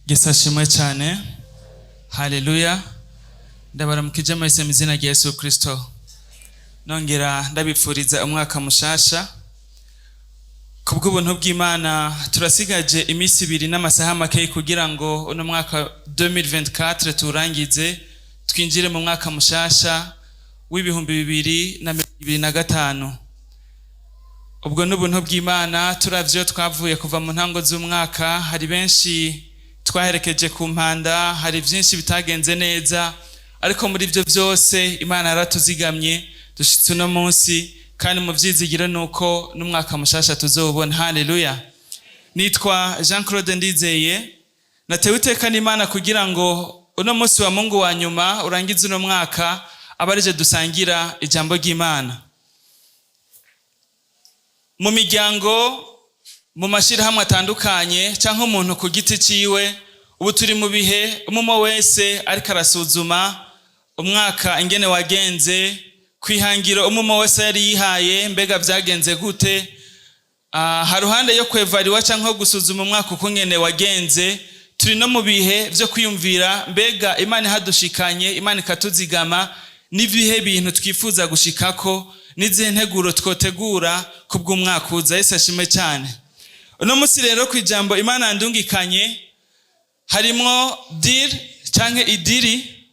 Yesu ashimwe cyane. Haleluya! Ndabaramukije mwese mu izina rya Yesu Kristo, nongera ndabipfuriza umwaka mushasha. Kubw'ubuntu bw'Imana turasigaje iminsi 2 n'amasaha make kugira ngo uno mwaka 2024 tuwurangize, twinjire mu mwaka mushasha w'2025. Ubwo n'ubuntu bw'Imana. Turavyo twavuye kuva mu ntango z'umwaka, hari benshi twaherekeje ku mpanda, hari byinshi bitagenze neza, ariko muri ibyo byose Imana yaratuzigamye dushitse uno munsi, kandi mu vyizigiro nuko n'umwaka mushasha tuzowubona. Haleluya! Nitwa Jean Claude Ndizeye, natewe iteka n'Imana kugira ngo uno munsi wa Mungu wa nyuma urangize uno mwaka abe arije dusangira ijambo ry'Imana. Mu miryango, mu mashyirahamwe atandukanye, cyangwa umuntu ku giti ciwe, ubu turi mu bihe umwe wese ariko arasuzuma umwaka ingene wagenze, kwihangiro umwe wese yari yihaye, mbega byagenze gute? Haruhande yo kwevariwa cyangwa gusuzuma umwaka uko ngene wagenze, turi no mu bihe byo kwiyumvira mbega Imana ihadushikanye, Imana ikatuzigama, n'ibihe bintu twifuza gushikako, n'izihe nteguro twotegura kubw'umwaka uza. Yesu ashimwe cyane. Uno munsi rero ku ijambo Imana yandungikanye harimwo deal canke idiri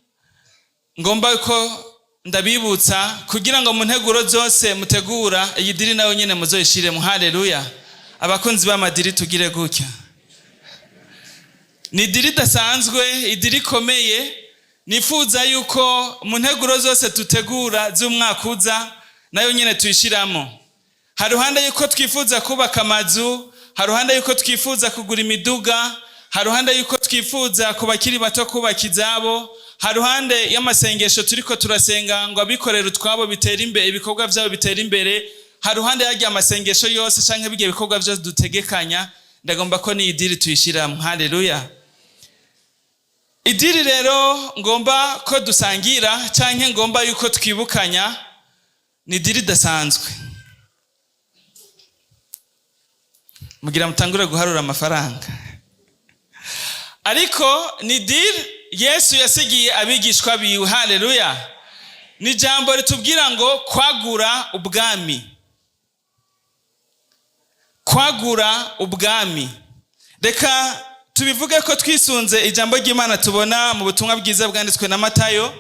ngomba ko ndabibutsa kugira ngo mu nteguro zose mutegura iyi deal nayo nyene muzoyishiremo. Haleluya! Abakunzi b'amadiri, tugire gutya. Ni deal idasanzwe, idiri ikomeye nifuza yuko mu nteguro zose dutegura z'umwaka uza nayo nyene tuyishiramo. Haruhande yuko twifuza kubaka amazu, haruhande yuko twifuza kugura imiduga, haruhande yuko twifuza ku bakiri bato kubaka izabo, haruhande y'amasengesho turiko turasenga ngo abikorera utwabo bitera imbere, ibikorwa byabo bitera imbere, haruhande yarya amasengesho yose canke bijya bikorwa byose dutegekanya, ndagomba ko ni idiri tuyishiramo. Haleluya! Idiri rero ngomba ko dusangira canke ngomba yuko twibukanya ni idiri idasanzwe. Mugira mutangure guharura amafaranga, ariko ni deal Yesu yasigiye abigishwa biwe. Haleluya! Ni ijambo ritubwira ngo kwagura ubwami, kwagura ubwami. Reka tubivuge ko twisunze ijambo ry'Imana tubona mu butumwa bwiza bwanditswe na Matayo,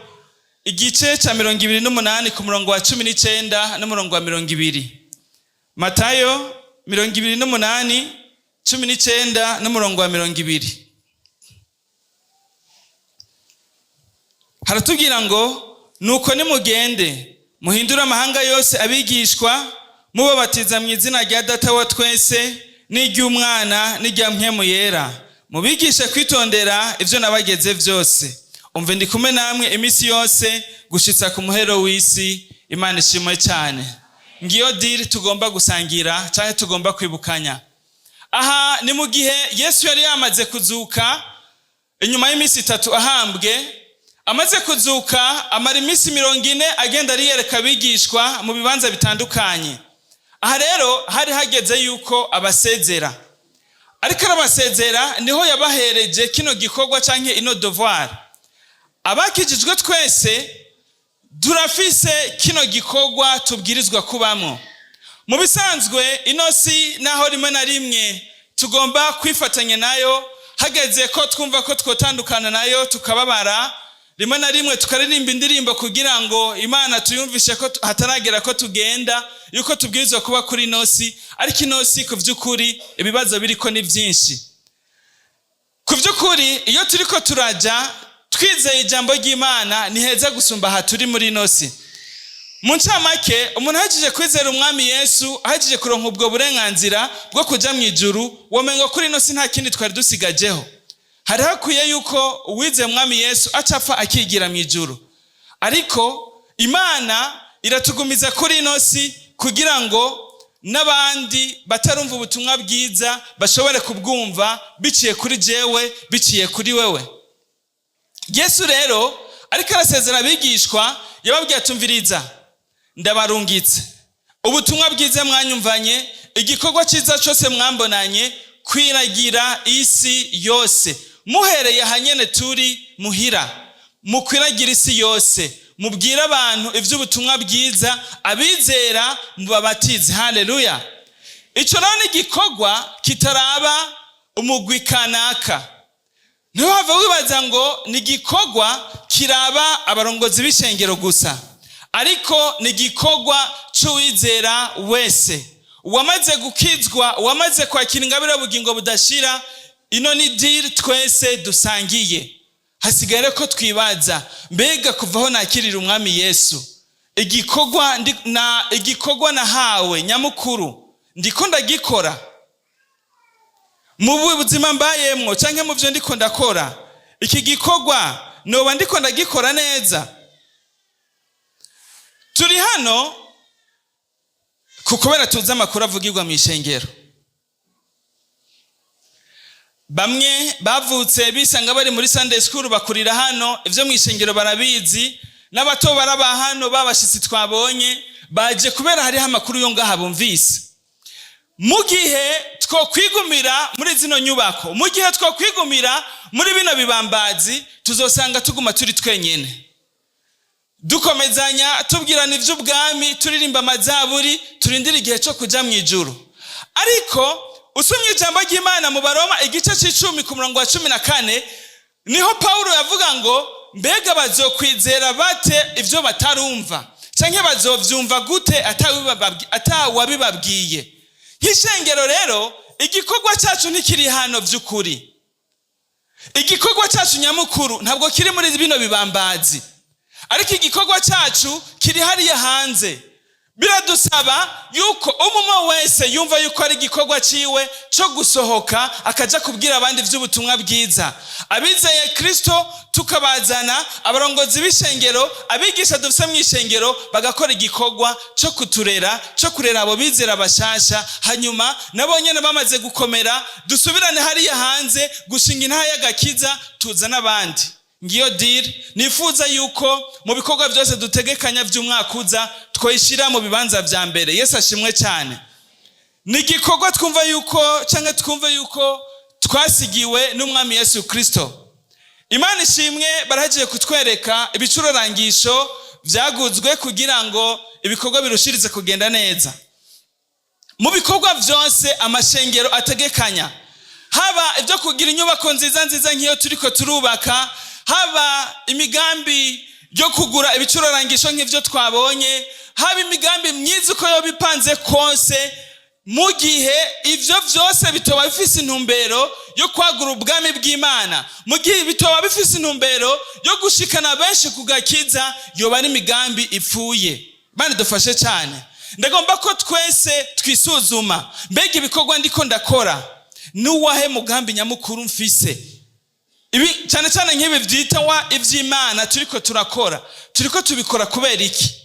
igice cya 28, ku murongo wa 19 n'umurongo wa 20. Matayo 28, 19 n'umurongo wa 20, haratubwira ngo: "Nuko nimugende muhindure amahanga yose abigishwa, mubabatiza mu izina rya Data wa twese n'iry'Umwana n'irya Mpwemu Yera, mubigishe kwitondera ibyo nabageze byose. Umve, ndi kumwe namwe iminsi yose gushitsa ku muhero w'isi." Imana ishimwe cyane. Ngiyo deal tugomba gusangira cyangwa tugomba kwibukanya. Aha ni mu gihe Yesu yari yamaze kuzuka inyuma y'iminsi 3 ahambwe. Amaze kuzuka amara iminsi 40 agenda ariyereka abigishwa mu bibanza bitandukanye. Aha rero hari hageze yuko abasezera, ariko arabasezera niho yabahereje kino gikorwa canke ino devoir. Abakijijwe twese turafise kino gikorwa tubwirizwa kubamwo. Mu bisanzwe ino si, naho rimwe na rimwe tugomba kwifatanya nayo, hageze ko twumva ko twotandukana nayo tukababara, rimwe na rimwe tukaririmba indirimbo kugira ngo Imana tuyumvishe ko hataragera ko tugenda, yuko tubwirizwa kuba kuri ino si. Ariko ino si ku by'ukuri ibibazo biriko ni byinshi. Ku by'ukuri iyo turiko turaja twizeye ijambo ry'Imana, ni heza gusumba aha turi muri ino si. Mu ncamake, umuntu ahejeje kwizera Umwami Yesu, ahejeje kuronka ubwo burenganzira bwo kuja mu ijuru, womenga kuri ino si nta kindi twari dusigajeho. Hari hakwiye yuko uwizeye Umwami Yesu acapfa akigira mu ijuru, ariko Imana iratugumiza kuri ino si kugira ngo n'abandi batarumva ubutumwa bwiza bashobore kubwumva biciye kuri jewe, biciye kuri wewe. Yesu rero ariko arasezera abigishwa, yababwiye atumviriza: "Ndabarungitse, ubutumwa bwiza mwanyumvanye, igikorwa cyiza cyose mwambonanye, kwiragira isi yose. Muhereye ahanyene turi muhira, mukwiragira isi yose, mubwire abantu iby'ubutumwa bwiza, abizera mubabatize." Haleluya! Icyo rero ni igikorwa kitaraba umugwi kanaka. Ntiwava wibaza ngo ni igikorwa kiraba abarongozi b'ishengero gusa, ariko ni igikorwa cy'uwizera wese, uwamaze gukizwa, uwamaze kwakira ingabire y'ubugingo budashira. Ino ni deal twese dusangiye. Hasigaye ko twibaza: mbega kuva aho nakirira Umwami Yesu, igikorwa nahawe nyamukuru ndiko ndagikora mu buzima mbayemwo, cyangwa mu byo ndiko ndakora? Iki gikorwa noba ndiko ndagikora neza? Turi hano kubera tuzi amakuru avugirwa mu ishengero. Bamwe bavutse bisanga bari muri Sunday school, bakurira hano, ibyo mu ishengero barabizi. N'abato baraba hano, babashyitsi twabonye baje kubera hariho amakuru yo ngaha bumvise. Mu gihe twokwigumira muri zino nyubako, mu gihe twokwigumira muri bino bibambazi, tuzosanga tuguma turi twenyine, dukomezanya, tubwirana iby'ubwami, turirimba amazaburi, turindira igihe cyo kujya mu ijuru. Ariko usomye ijambo ry'Imana mu Baroma igice cy'icumi ku murongo wa 14, niho Pawulo yavuga ngo: "Mbega bazokwizera bate ibyo batarumva? Cyangwa bazovyumva gute atawabibabwiye?" Nk'ishengero rero, igikorwa cyacu ntikiri hano. By'ukuri, igikorwa cyacu nyamukuru ntabwo kiri muri bino bibambazi, ariko igikorwa cyacu kiri hariya hanze. Biradusaba yuko umwe wese yumva yuko ari igikorwa cyiwe cyo gusohoka akajya kubwira abandi iby'ubutumwa bwiza. Abizeye Kirisito tukabazana, abarongozi b'ishengero, abigisha dufite mu ishengero bagakora igikorwa cyo kuturera, cyo kurera abo bizera bashasha. Hanyuma nabo nyine bamaze gukomera, dusubirane hariya hanze gushinga intaha y'agakiza, tuza n'abandi. Ngiyo deal nifuza yuko mu bikorwa byose dutegekanya by'umwaka uza twayishyira mu bibanza bya mbere. Yesu ashimwe cyane. Ni igikorwa twumva yuko, cyangwa twumve yuko twasigiwe n'Umwami Yesu Kirisito. Imana ishimwe, baragiye kutwereka ibicurarangisho byaguzwe kugira ngo ibikorwa birushirize kugenda neza. Mu bikorwa byose amashengero ategekanya, haba ibyo kugira inyubako nziza nziza nk'iyo turiko turubaka, haba imigambi yo kugura ibicurarangisho nk'ibyo twabonye, haba imigambi myiza uko yoba ipanze kose, mu gihe ibyo byose bitoba bifise intumbero yo kwagura ubwami bw'Imana, mu gihe bitoba bifise intumbero yo gushikana benshi ku gakiza, yoba ari imigambi ipfuye. Bane dufashe cyane. Ndagomba ko twese twisuzuma: mbega ibikorwa ndiko ndakora, n'uwahe mugambi nyamukuru mfise? Ibi cyane cyane nk'ibi byitwa iby'Imana turiko turakora, turiko tubikora kubera iki?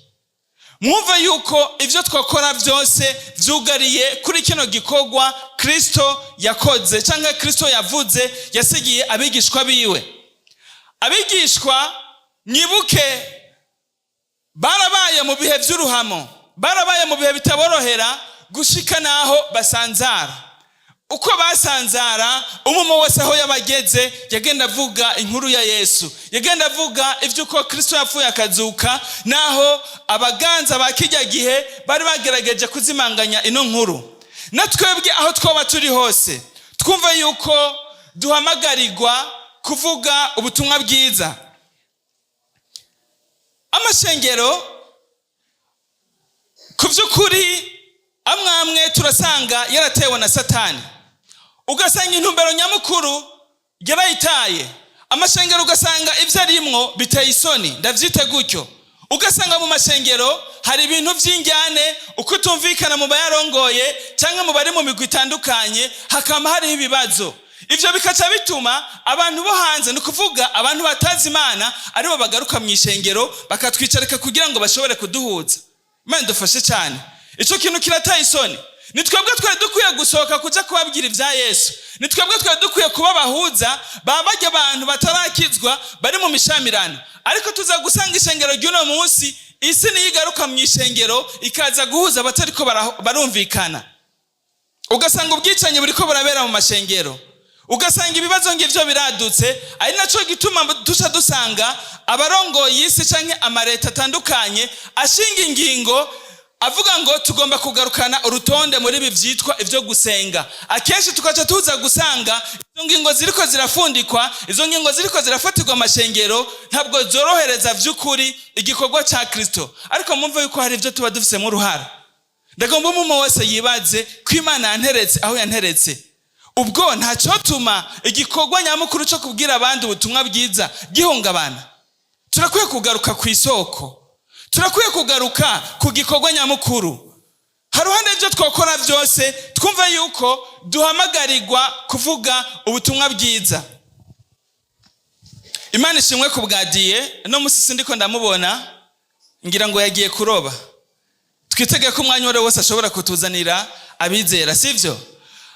Mwumve yuko ibyo twakora byose byugariye kuri kino gikorwa Kristo yakoze, cyangwa Kristo yavuze, yasigiye abigishwa biwe. Abigishwa, mwibuke, barabaye mu bihe by'uruhamo, barabaye mu bihe bitaborohera, gushika n'aho basanzara. Uko basanzara, umwe wese aho yabageze yagenda avuga inkuru ya Yesu, yagenda avuga iby'uko Kristo yapfuye akazuka, naho abaganza ba kijya gihe bari bagerageje kuzimanganya ino nkuru. Na twebwe aho twaba turi hose, twumva yuko duhamagarirwa kuvuga ubutumwa bwiza. Amashengero ku by'ukuri amwe amwe turasanga yaratewe na Satani, ugasanga intumbero nyamukuru yarayitaye. Amashengero ugasanga ibyo arimwo biteye isoni, ndabyite gutyo. Ugasanga mu mashengero hari ibintu by'injyane, uko utumvikana mu bayarongoye cyangwa mu bari mu migwi itandukanye, hakaba hariho ibibazo. Ivyo bikaca bituma abantu bo hanze, ni ukuvuga abantu batazi Imana, aribo bagaruka mu ishengero bakatwicarika kugira ngo bashobore kuduhuza. Imana idufashe cyane. Ico kintu kirataye isoni. Ni twebwe twari dukwiye gusohoka kuja kubabwira ibya Yesu, ni twebwe twari dukwiye kuba bahuza baba barya abantu batarakizwa bari mu mishamirano. Ariko tuza gusanga ishengero ry'uno munsi, isi niyo igaruka mu ishengero ikaza guhuza abatariko barumvikana. Ugasanga ubwicanyi buriko burabera mu mashengero, ugasanga ibibazo ngivyo biradutse. Ari naco gituma duca dusanga abarongoye isi canke amareta atandukanye ashinga ingingo avuga ngo tugomba kugarukana urutonde muri ibi vyitwa ivyo gusenga. Akenshi tukaca tuza gusanga izo ngingo ziriko zirafundikwa, izo ngingo ziriko zirafatirwa amashengero, ntabwo zorohereza vy'ukuri igikorwa ca Kristo. Ariko mumve yuko hari ivyo tuba dufisemo uruhara. Ndagomba umwe wese yibaze ko Imana yanteretse aho yanteretse, ubwo ntacotuma igikorwa nyamukuru cyo kubwira abandi ubutumwa bwiza gihungabana. Turakwiye kugaruka ku isoko, turakwiye kugaruka ku gikorwa nyamukuru. Haruhande ibyo twakora byose, twumve yuko duhamagarirwa kuvuga ubutumwa bwiza. Imana ishimwe ku bwadiye no musi sindiko ndamubona, ngira ngo yagiye kuroba. Twitege ko umwanya uwo wose ashobora kutuzanira abizera, sivyo?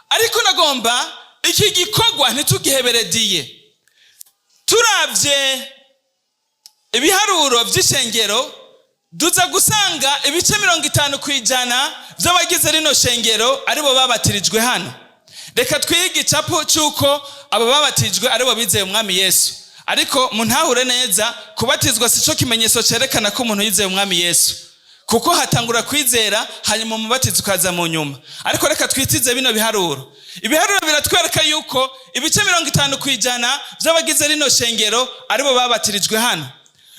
Ariko nagomba iki gikorwa ntitugiheberediye. Turavye ibiharuro vy'ishengero, duza gusanga ibice 50% vy'abagize rino shengero aribo babatirijwe hano. Reka twige icapo c'uko abo babatijwe aribo bizeye umwami Yesu. Ariko muntahure neza, kubatizwa sico kimenyetso cerekana ko umuntu yizeye umwami Yesu, kuko hatangura kwizera, hanyuma umubatizo ukaza mu nyuma. Ariko reka twitize bino biharuro. Ibiharuro biratwereka yuko ibice 50% vy'abagize rino shengero aribo babatirijwe hano.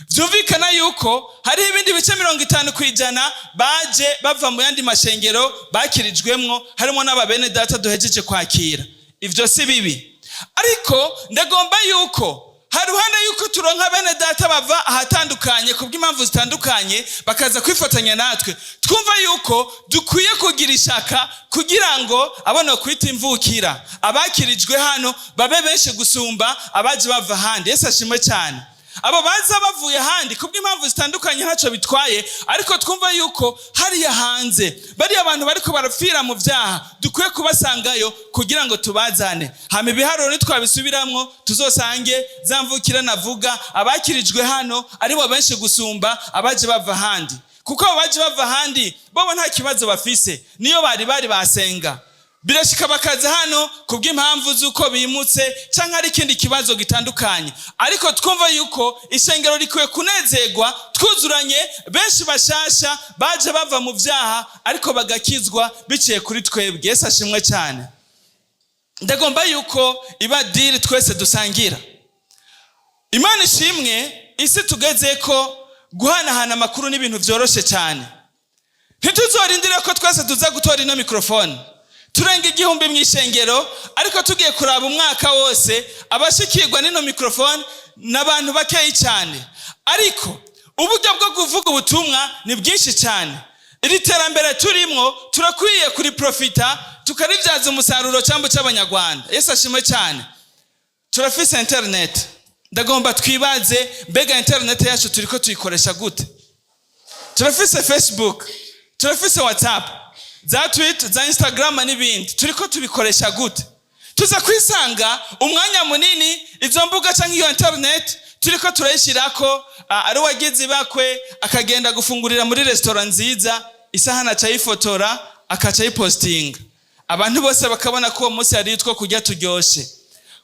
Vyumvikana yuko hariho ibindi bice 50% baje bava mu yandi mashengero bakirijwemwo, harimo n'aba bene data duhejeje kwakira. Ivyo si bibi, ariko ndagomba yuko haruhande yuko turonka bene data bava ahatandukanye kubw'impamvu zitandukanye bakaza kwifatanya natwe, twumva yuko dukwiye kugira ishaka kugira ngo abona kwita imvukira abakirijwe hano babe benshi gusumba abaje bava ahandi. Yesu ashimwe cyane. Abo baza bavuye ahandi kubw'impamvu zitandukanye ntacyo bitwaye, ariko twumva yuko hariya hanze bariya abantu bariko barapfira mu vyaha dukwiye kubasangayo kugira ngo tubazane. Hama ibiharuro nitwabisubiramwo, tuzosange za mvukira navuga abakirijwe hano aribo benshi gusumba abaje bava ahandi, kuko abo baje bava ahandi bobo nta kibazo bafise, niyo bari bari basenga. Birashika bakaza hano kubw'impamvu z'uko bimutse canke ari ikindi kibazo gitandukanye. Ariko twumva yuko ishengero rikwiye kunezerwa twuzuranye benshi bashasha baje bava mu vyaha ariko bagakizwa biciye kuri twebwe. Yesu ashimwe cyane. Ndagomba yuko iba diri twese dusangira. Imana ishimwe, isi tugeze ko guhanahana amakuru n'ibintu vyoroshe cyane. Ntituzorindire ko twese tuza gutora ino mikrofone. Turenga 1000 mu ishengero, ariko tugiye kuraba umwaka wose abashikirwa n'ino mikrofone n'abantu bakeyi cyane. Ariko uburyo bwo kuvuga ubutumwa ni bwinshi cyane. Iri terambere turimwo turakwiye kuriprofita tukaribyaza umusaruro cyangwa cy'abanyarwanda. Yesu ashimwe cyane. Turafise internet. Ndagomba twibaze, mbega internet yacu turiko tuyikoresha gute? Turafise Facebook, turafise WhatsApp, za Twitter, za Instagram n'ibindi, turiko tubikoresha gute? Tuza kwisanga umwanya munini izo mbuga canke iyo internet turiko turayishirako ari wagize ibakwe akagenda gufungurira muri restaurant nziza, isahani aca ayifotora akaca ayipostinga, abantu bose bakabona ko uwo munsi hari utwo kurya turyoshe.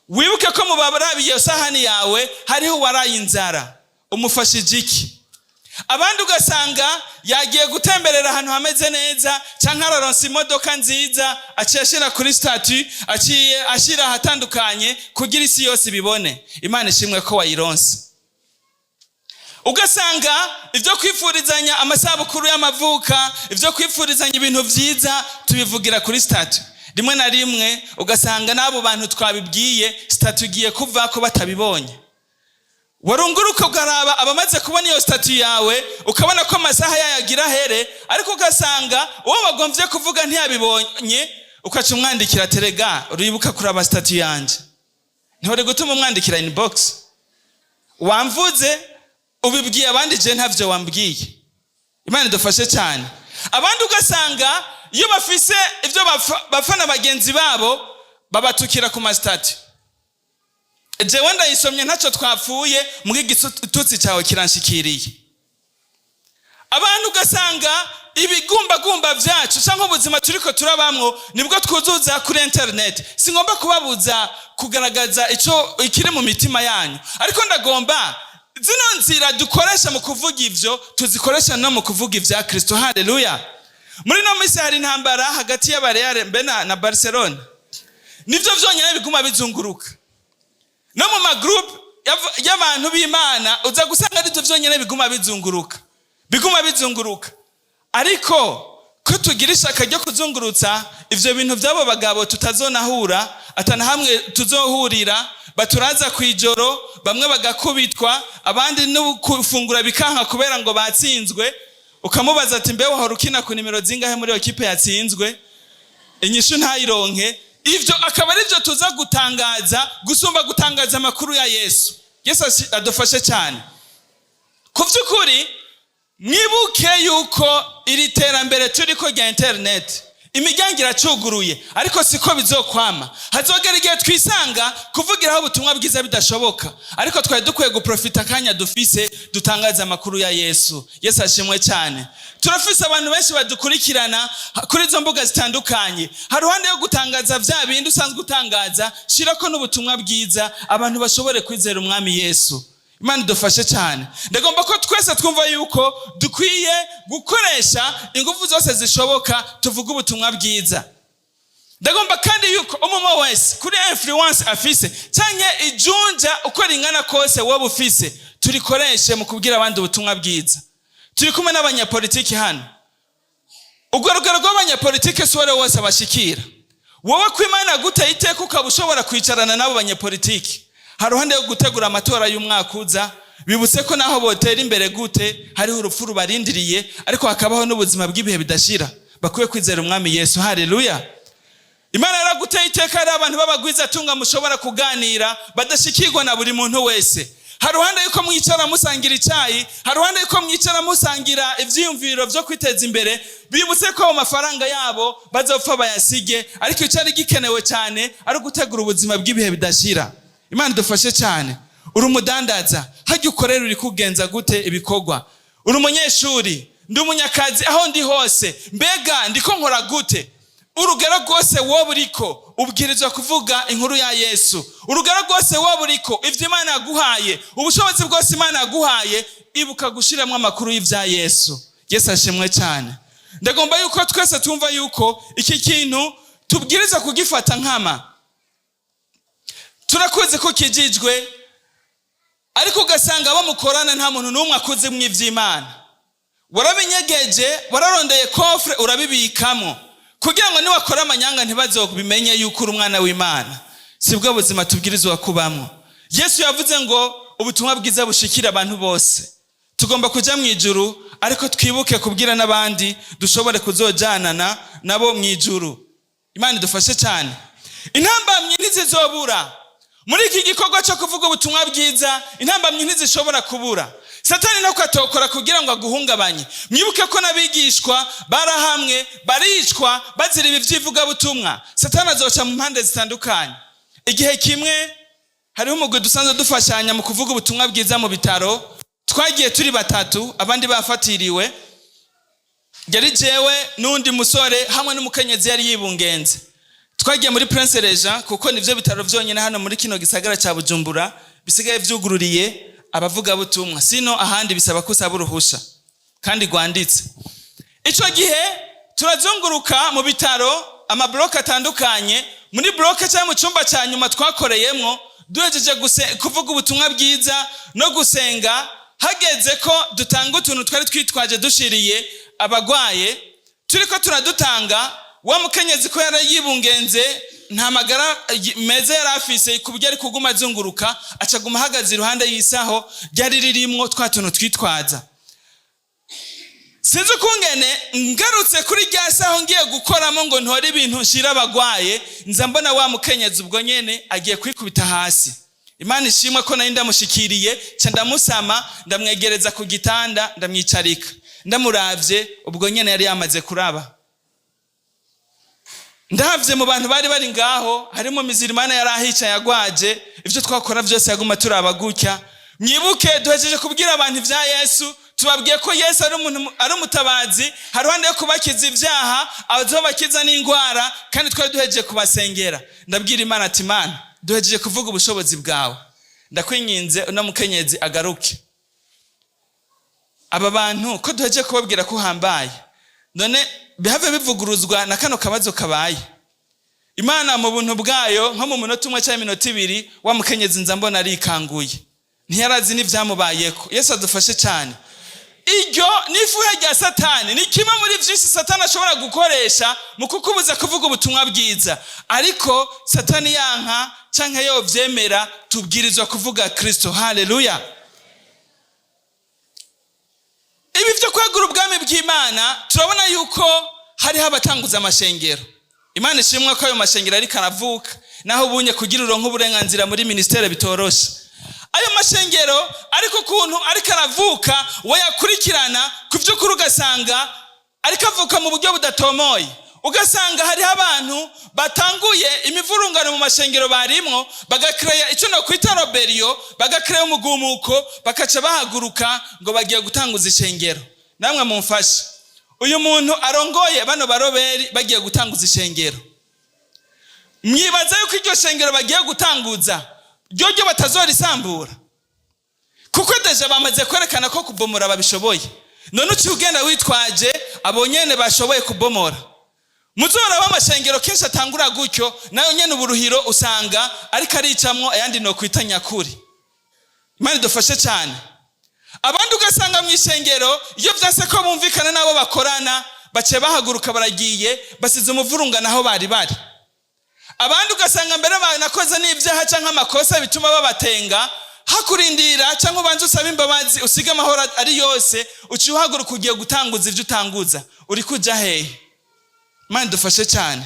Wibuke ko mu barabiye iyo sahani yawe hariho uwaraye inzara, umufashije iki? Abandi ugasanga yagiye gutemberera ahantu hameze neza canke araronsa imodoka nziza, aciye ashira kuri statut, aciye ashira ahatandukanye kugira isi yose ibibone. Imana ishimwe ko wayironse. Ugasanga ibyo kwifurizanya amasabukuru y'amavuka, ibyo kwifurizanya ibintu vyiza, tubivugira kuri statut. Rimwe na rimwe ugasanga n'abo bantu twabibwiye statut igiye kuvako batabibonye. Warunguruka ukaraba abamaze kubona iyo statut yawe, ukabona ko amasaha yayo agira here, ariko ugasanga uwo bagomvye kuvuga ntiyabibonye. Ukaca umwandikira: "Terega uribuka kuraba statut yanje?" Ntore gutuma umwandikira inbox. Wamvuze, ubibwiye abandi, je ntavyo wambwiye. Imana idufashe cyane. Abandi ugasanga iyo bafise ibyo bapfa na bagenzi babo, babatukira ku ma statut. Jewe ndayisomye, ntacyo twapfuye, mbwa igitutsi cyawe kiranshikiriye. Abantu ugasanga ibigumbagumba byacu cyangwa ubuzima turiko turabamwo nibwo twuzuza kuri interineti. Singomba kubabuza kugaragaza icyo ikiri mu mitima yanyu, ariko ndagomba zino nzira dukoresha mu kuvuga ivyo tuzikoresha no mu kuvuga ibya Kristo. Haleluya! Muri no minsi hari intambara hagati y'aba Real mbe na Barcelona. Nivyo vyonyine biguma bizunguruka no mu ma groupe y'abantu b'Imana. Uza gusanga arivyo vyonyine biguma bizunguruka, biguma bizunguruka. Ariko ko tugira ishaka ryo kuzungurutsa ivyo bintu by'abo bagabo tutazonahura, atana hamwe tuzohurira, baturaza kw'ijoro, bamwe bagakubitwa, abandi no gufungura bikanka kubera ngo batsinzwe. Ukamubaza ati: "Mbe wahora ukina ku nimero zingahe muri iyo kipe yatsinzwe?" Inyishu ntayironke. Ivyo akaba ari byo tuza gutangaza gusumba gutangaza amakuru ya Yesu. Yesu adufashe cyane. Ku by'ukuri, mwibuke yuko iri terambere turiko rya interineti, imiryango iracuguruye, ariko siko bizokwama. Hazogera igihe twisanga kuvugiraho ubutumwa bwiza bidashoboka, ariko twari dukwiye guprofita akanya dufise dutangaza amakuru ya Yesu. Yesu ashimwe cyane. Turafise abantu benshi badukurikirana kuri izo mbuga zitandukanye. Hari ruhande yo gutangaza vya bindi usanzwe utangaza, shirako n'ubutumwa bwiza, abantu bashobore kwizera Umwami Yesu. Imana idufashe cyane. Ndagomba ko twese twumva yuko dukwiye gukoresha ingufu zose zishoboka tuvuge ubutumwa bwiza. Ndagomba kandi yuko umwe wese kuri influence afise canke ijunja uko ringana kose wowe ufise, turikoreshe mu kubwira abandi ubutumwa bwiza. Turi kumwe n'abanyapolitiki hano. Urwo rugero rw'abanyapolitiki si uwo wese abashikira. Wowe ko Imana yaguteye iteka ukaba ushobora kwicarana n'abo banyapolitiki, hari ruhande yo gutegura amatora y'umwaka uza, bibutse ko naho botera imbere gute hariho urupfu rubarindiriye, ariko hakabaho n'ubuzima bw'ibihe bidashira. Bakwiye kwizera Umwami Yesu. Haleluya! Imana yaraguteye iteka, hari abantu b'abagwizatunga mushobora kuganira badashikirwa na buri muntu wese. Hari ruhande yuko mwicara musangira icyayi, hari ruhande yuko mwicara musangira ivyiyumviro vyo kwiteza imbere, bibutse ko ayo mafaranga yabo bazopfa bayasige, ariko icari gikenewe cyane ari ugutegura ubuzima bw'ibihe bidashira. Imana idufashe cyane. Uri umudandaza, hajya ukorera uri kugenza gute ibikorwa? Uri umunyeshuri, ndi umunyakazi, aho ndi hose, mbega ndiko nkora gute? Urugero rwose wowe uriko, ubwirizwa kuvuga inkuru ya Yesu. Urugero rwose wowe uriko, ibyo Imana yaguhaye, ubushobozi bwose Imana yaguhaye, ibuka gushiramo amakuru y'ibya Yesu. Yesu ashimwe cyane. Ndagomba yuko twese twumva yuko iki kintu tubwiriza kugifata nkama. Turakuzi ko kijijwe, ariko ugasanga abo mukorana nta muntu n'umwe akuzi mu iby'Imana. Warabinyegeje, wararondeye coffre urabibikamo kugira ngo niwakora amanyanga ntibazobimenye yuko uri umwana w'Imana. Sibwo buzima tubwirizwa kubamwo. Yesu yavuze ngo ubutumwa bwiza bushikira abantu bose. Tugomba kujya mu ijuru, ariko twibuke kubwira n'abandi dushobore kuzojanana nabo mu ijuru. Imana idufashe cyane. Intambamyi ntizizobura muri iki gikorwa cyo kuvuga ubutumwa bwiza. Intambamyi ntizishobora kubura. Satani nako atokora kugira ngo aguhungabanye. Mwibuke ko n'abigishwa barahamwe baricwa bazira ibi by'ivugabutumwa. Satani azoca mu mpande zitandukanye. Igihe kimwe hariho umugwi dusanzwe dufashanya mu kuvuga ubutumwa bwiza mu bitaro. Twagiye turi batatu, abandi bafatiriwe. Yari jewe n'undi musore hamwe n'umukenyezi yari yibungenze. Twagiye muri Prince Régent, kuko nivyo bitaro vyonyine hano muri kino gisagara ca Bujumbura bisigaye vyugururiye abavugabutumwa. Sino ahandi bisaba ko usaba uruhusha kandi rwanditse. Ico gihe turazunguruka mu bitaro, ama blocs atandukanye. Muri bloc cyangwa mu cyumba cya nyuma twakoreyemwo, duhejeje kuvuga ubutumwa bwiza no gusenga, hageze ko dutanga utuntu twari twitwaje dushiriye abagwaye, turiko turadutanga, wa mukenyezi ko yari yibungenze, nta magara meza yari afise ku buryo ari kuguma azunguruka, acaguma ahagaze iruhande y'isaho ryari ririmwo twa tuntu twitwaza. Sinzi ko yari yumvise ijwi ry'Imana, Sinzi ukungene ngarutse kuri rya saho ngiye gukoramo ngo ntore ibintu nshira abagwaye, nza mbona wa mukenyezi ubwo nyene agiye kwikubita hasi. Imana ishimwe ko nari ndamushikiriye, ca ndamusama, ndamwegereza ku gitanda, ndamwicarika. Ndamuravye, ubwo nyene yari yamaze kuraba. Ndavye mu bantu bari bari ngaho, harimo Mizirimana yari ahicaye agwaje. Ivyo twakora vyose yaguma turaba gutya. Mwibuke, duhejeje kubwira abantu ivya Yesu, tubabwiye ko Yesu ari umuntu, ari umutabazi, haruhande yo kubakiza ivyaha azobakiza n'indwara, kandi twari duhejeje kubasengera. Ndabwira Imana ati: "Imana, duhejeje kuvuga ubushobozi bwawe, ndakwinginze uno mukenyezi agaruke. Aba bantu ko duhejeje kubabwira ko uhambaye, none bihave bivuguruzwa na kano kabazo kabaye?" Imana mu buntu bwayo, nko mu munota umwe cyangwa iminota 2, wa mukenyezi nza mbona arikanguye, ntiyarazi n'ivyamubayeko. Yesu adufashe cyane. Iryo ni ifuhe rya Satani, ni kimwe muri vyinshi Satani ashobora gukoresha mu kukubuza kuvuga ubutumwa bwiza. Ariko Satani yanka canke yovyemera, tubwirizwa kuvuga Kristo. Haleluya! Ibi vyo kwagura ubwami bw'Imana, turabona yuko hariho abatanguza amashengero. Imana ishimwe ko ayo mashengero ariko aravuka, naho ubunye kugira uronke uburenganzira muri ministere bitoroshe. Ayo mashengero ariko ukuntu ariko aravuka, wayakurikirana ku vy'ukuri ugasanga ariko avuka mu buryo budatomoye, ugasanga hariho abantu batanguye imivurungano mu mashengero barimwo, bagakereya icyo nokwita rébellion, bagakereya umugumuko, bakaca bahaguruka ngo bagiye gutanguza ishengero. Namwe mumfashe, uyu muntu arongoye bano baroberi bagiye gutanguza ishengero, mwibaza yuko iryo shengero bagiye gutanguza ryo batazorisambura? Kuko déjà bamaze kwerekana ko kubomora babishoboye. None uciye ugenda witwaje abo nyene bashoboye kubomora. Muzoraba amashengero kenshi atangura gutyo, nayo nyene uburuhiro usanga ariko aricamwo ayandi nokwita nyakuri. Imana idufashe cyane. Abandi ugasanga mu ishengero, iyo vyase ko bumvikana n'abo bakorana, baciye bahaguruka baragiye, basize umuvurungano aho bari bari. Abandi ugasanga mbere banakoze n'ibyaha cyangwa amakosa bituma babatenga, hakurindira cyangwa ubanze usabe imbabazi, usige amahoro ari yose, uciye uhaguruka ugiye gutanguza ibyo utanguza. Uri kuja hehe? Imana idufashe cyane.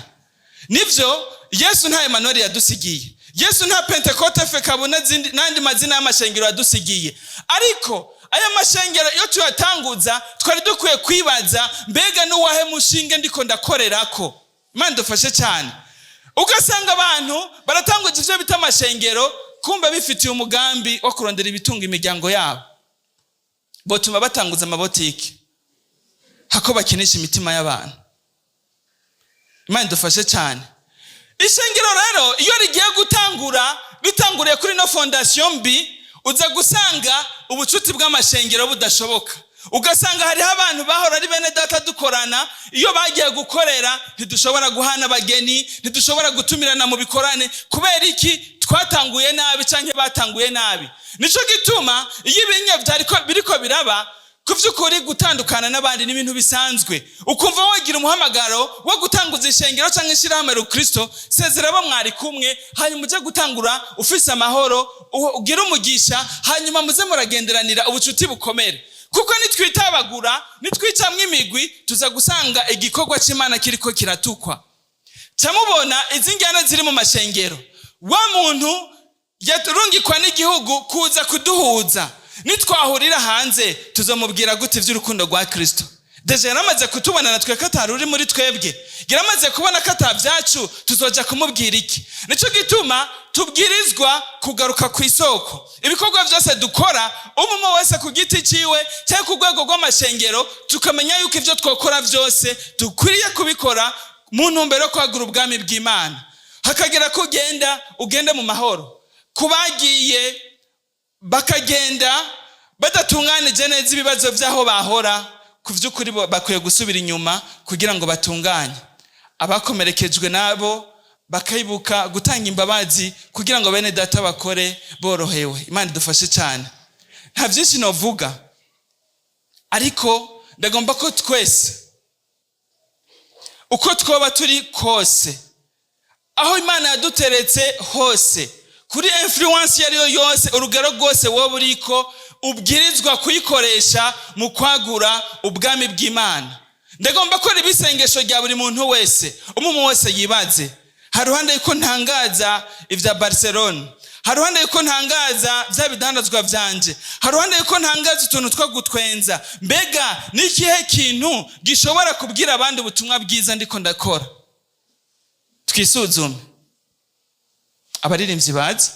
Nivyo, Yesu nta Emanuel yadusigiye, Yesu nta Pentekote FECABU n'andi mazina y'amashengero yadusigiye. Ariko aya mashengero iyo tuyatanguza, twari dukwiye kwibaza: mbega n'uwahe mushinge ndiko ndakorerako? Imana idufashe cyane. Ugasanga abantu baratanguza ivyo bita amashengero, kumbe bifitiye umugambi wo kurondera ibitunga imiryango yabo. Botuma batanguza amabotiki hako bakinisha imitima y'abantu. Imana idufashe cyane. Ishengero rero iyo rigiye gutangura, bitanguriye kuri no fondation mbi, uza gusanga ubucuti bw'amashengero budashoboka. Ugasanga hariho abantu bahora ari bene data dukorana, iyo bagiye gukorera ntidushobora guhana abageni, ntidushobora gutumirana mu bikorane. Kubera iki? Twatanguye nabi canke batanguye nabi. Nico gituma iyo ibinye vyariko biriko biraba, ku vy'ukuri gutandukana n'abandi ni ibintu bisanzwe. Ukumva wagira umuhamagaro wo gutanguza ishengero canke ishirahamwe rukristo, sezera abo mwari kumwe, hanyuma uje gutangura ufise amahoro, ugire umugisha, hanyuma muze muragenderanira, ubucuti bukomere. Kuko nitwitabagura, nitwicamwo imigwi, tuza gusanga igikorwa c'Imana kiriko kiratukwa. Camubona izi njyana ziri mu mashengero. Wa muntu yarungikwa n'igihugu kuza kuduhuza, nitwahurira hanze tuzamubwira gute ivy'urukundo rwa Kristo? Déjà yaramaze kutubona natwe ko atari uri muri twebwe, yaramaze kubona ko atabyacu, tuzoja kumubwira iki? Nico gituma tubwirizwa kugaruka ku isoko. Ibikorwa byose dukora, umwe wese ku giti ciwe cyangwa ku rwego rw'amashengero, tukamenya yuko ivyo twokora byose dukwiriye kubikora mu ntumbero yo kwagura ubwami bw'Imana. Hakagera ko ugenda, ugende mu mahoro. Ku bagiye bakagenda badatunganije neza ibibazo by'aho bahora, ku by'ukuri bakwiye gusubira inyuma kugira ngo batunganye. Abakomerekejwe nabo bakayibuka gutanga imbabazi kugira ngo bene data bakore borohewe. Imana idufashe cyane. Nta byinshi novuga, ariko ndagomba ko twese, uko twoba turi kose, aho Imana yaduteretse hose, kuri influence iyo ari yo yose, urugero rwose wowe uriko. Ubwirizwa kuyikoresha mu kwagura ubwami bw'Imana. Ndagomba ko riba isengesho rya buri muntu wese, umwe wese yibaze: hari uruhande yuko ntangaza ibya Barcelona, hari uruhande yuko ntangaza bya bidandazwa vyanje, hari uruhande yuko ntangaza utuntu two gutwenza, mbega ni ikihe kintu gishobora kubwira abandi ubutumwa bwiza ndiko ndakora? Twisuzume. Abaririmbyi bazi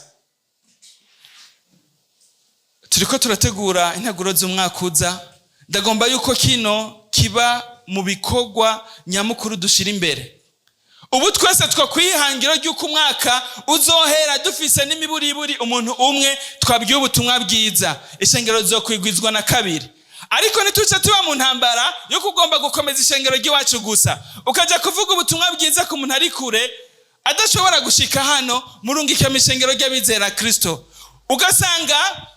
turiko turategura integuro z'umwaka uza. Ndagomba yuko kino kiba mu bikorwa nyamukuru dushira imbere. Ubu twese twakwihangira ry'uko umwaka uzohera dufise n'imiburiburi umuntu umwe twabwiye ubutumwa bwiza, ishengero rizokwigwizwa na kabiri. Ariko ntituce tuba mu ntambara yo kugomba gukomeza ishengero ry'iwacu gusa, ukaja kuvuga ubutumwa bwiza ku muntu ari kure adashobora gushika hano. Murungike mu ishengero ry'abizera Kristo. Ugasanga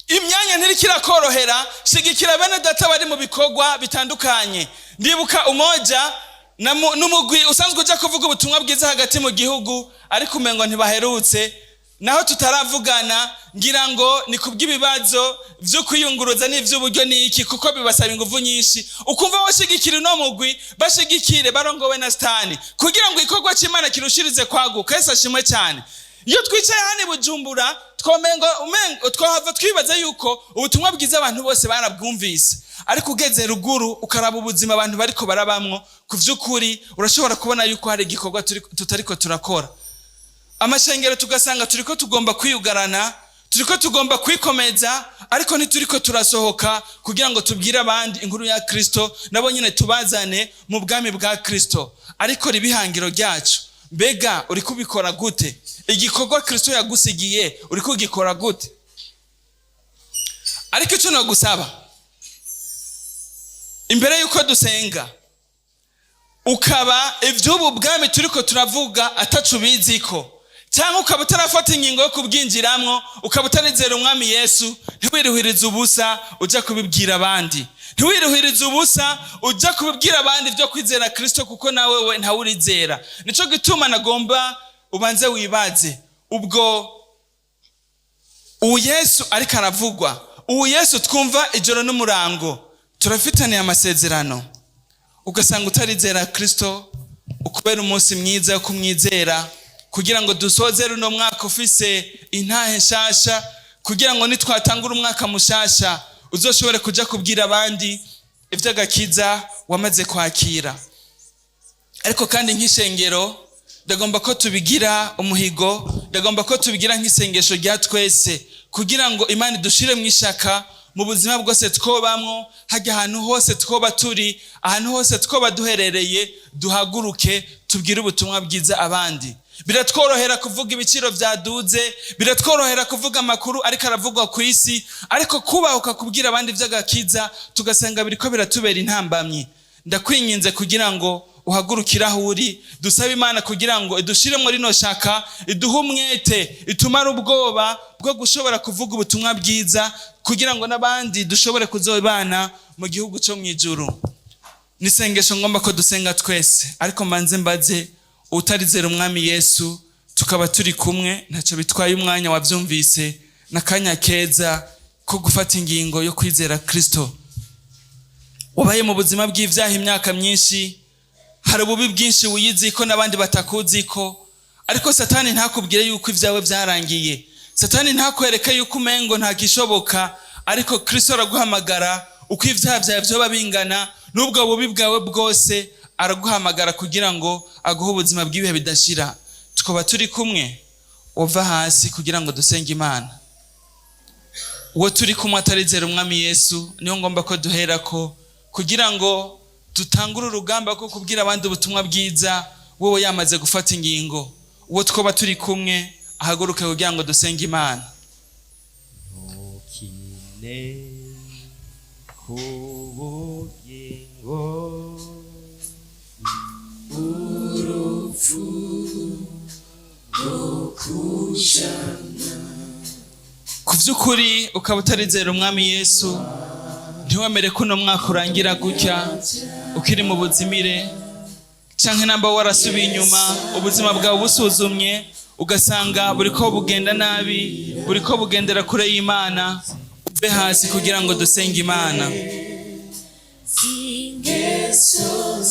imyanya ntiriko irakorohera, shigikira bene data bari mu bikorwa bitandukanye. Ndibuka Umoja n'umugwi usanzwe uja kuvuga ubutumwa bwiza hagati mu gihugu, ariko umengo ntibaherutse. Naho tutaravugana, ngira ngo ni kubw'ibibazo vyo kwiyunguruza n'ivy'uburyo n'iki, kuko bibasaba inguvu nyinshi. Ukumva washigikira uno mugwi, bashigikire barongowe na Stani kugira ngo igikorwa c'Imana kirushirize kwaguka. Yesu ashimwe cyane. Iyo twicaye hano i Bujumbura, twomengo umengo twohava twibaza yuko ubutumwa bwiza abantu bose barabwumvise, ariko ugeze ruguru ukaraba ubuzima abantu bariko barabamwo, ku vy'ukuri urashobora kubona yuko hari igikorwa tutariko turakora. Amashengero tugasanga turiko tugomba kwiyugarana, turiko tugomba kwikomeza, ariko ntituriko turasohoka kugira ngo tubwire abandi inkuru ya Kristo, nabo nyene tubazane mu bwami bwa Kristo. Ariko ribihangiro ryacu, mbega uri kubikora gute? Igikorwa Kristo yagusigiye uri kugikora gute? Ariko icyo nagusaba imbere yuko dusenga, ukaba iby'ubu bwami turiko turavuga atacu ubiziko, cyangwa ukaba utarafata ingingo yo kubwinjiramwo, ukaba utarizera umwami Yesu, ntiwiruhirize ubusa ujya kubibwira abandi. Ntiwiruhirize ubusa ujya kubibwira abandi byo kwizera Kristo, kuko nawe we ntawurizera. Nico gituma nagomba ubanze wibaze: ubwo ubu Yesu ariko aravugwa, ubu Yesu twumva ijoro n'umurango, turafitaniye amasezerano? Ugasanga utarizera Kristo, ukubera umunsi mwiza wo kumwizera, kugira ngo dusoze runo mwaka ufise intahe nshasha, kugira ngo nitwatangura umwaka mushasha uzoshobore kuja kubwira abandi ivy'agakiza wamaze kwakira. Ariko kandi nk'ishengero ndagomba ko tubigira umuhigo, ndagomba ko tubigira nk'isengesho rya twese, kugira ngo Imana idushire mu ishaka mu buzima bwose twobamwo, hajya ahantu hose twoba turi, ahantu hose twoba duherereye, duhaguruke tubwire ubutumwa bwiza abandi. Biratworohera kuvuga ibiciro vyaduze, biratworohera kuvuga amakuru ariko aravugwa ku isi, ariko kubahuka kubwira abandi ivy'agakiza tugasanga biriko biratubera intambamyi. Ndakwinginze kugira ngo uhagurukire aho uri, dusabe Imana kugira ngo idushiremo rino shaka, iduhe umwete, itumare ubwoba bwo gushobora kuvuga ubutumwa bwiza, kugira ngo n'abandi dushobore kuzobana mu gihugu cyo mu ijuru. Nisengesho ngomba ko dusenga twese, ariko mbanze mbaze utarizera umwami Yesu, tukaba turi kumwe, ntacyo bitwaye umwanya wabyumvise, n'akanya keza ko gufata ingingo yo kwizera Kristo. Wabaye mu buzima bw'ivyaha imyaka myinshi, hari ububi bwinshi wiyiziko n'abandi batakuziko, ariko Satani ntakubwire yuko ibyawe byarangiye. Satani ntakwereke yuko umengo ntagishoboka, ariko Kristo araguhamagara. Uko ibyaha byawe vyoba bingana n'ubwo bubi bwawe bwose, araguhamagara kugira ngo aguhe ubuzima bw'ibihe bidashira. Tukaba turi kumwe, uva hasi kugira ngo dusenge Imana. Uwo turi kumwe atarizera umwami Yesu, niyo ngomba ko duherako kugira ngo dutangure urugamba rwo kubwira abandi ubutumwa bwiza, wowe yamaze gufata ingingo. Uwo twoba turi kumwe ahaguruke kugira ngo dusenge Imana. Ntukine ku bugingo, urupfu rukujana. Ku vy'ukuri ukaba utarizera umwami Yesu, ntiwemere ko uno mwaka urangira gutya ukiri mu buzimire, canke namba warasubiye inyuma, ubuzima bwawe busuzumye ugasanga buriko bugenda nabi, buriko bugendera kure y'Imana. Tuve hasi kugira ngo dusenge Imana. Ingeso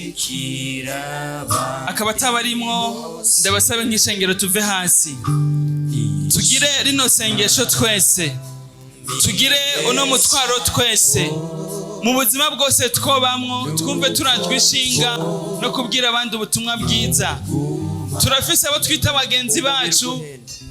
zimurikira. Akaba atabarimwo, ndabasabe nk'ishengero tuve hasi, tugire rino sengesho twese, tugire uno mutwaro twese mu buzima bwose twobamwo, twumve turajwe ishinga no kubwira abandi ubutumwa bwiza. Turafise abo twita bagenzi bacu,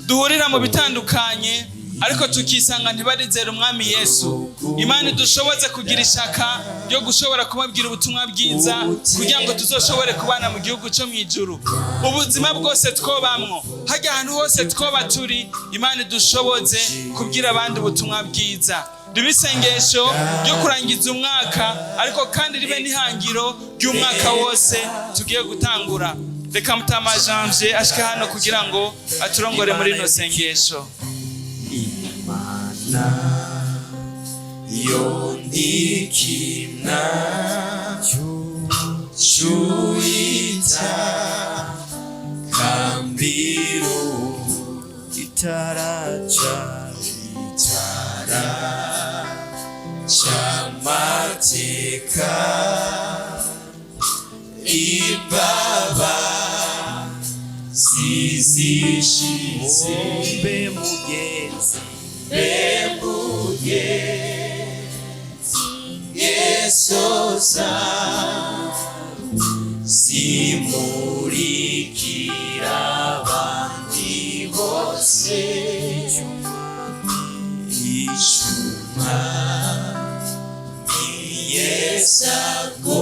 duhurira mu bitandukanye, ariko tukisanga ntibarizera Umwami Yesu. Imana idushoboze kugira ishaka ryo gushobora kubabwira ubutumwa bwiza, kugira ngo tuzoshobore kubana mu gihugu cyo mu ijuru. Ubuzima bwose twobamwo, hajya ahantu hose twoba turi, Imana idushoboze kubwira abandi ubutumwa bwiza. Ribe isengesho ryo kurangiza umwaka, ariko kandi ribe n'ihangiro ry'umwaka wose tugiye gutangura. Reka Mutama Janvier ashike hano kugira ngo aturongore muri rino sengesho. Imana yondikina cyuita kambiru itaraca itara cyamateka ibaba zizishize. Mbe mugenzi, Mbe ngesoza zimurikira abandi bose, icuma yesago.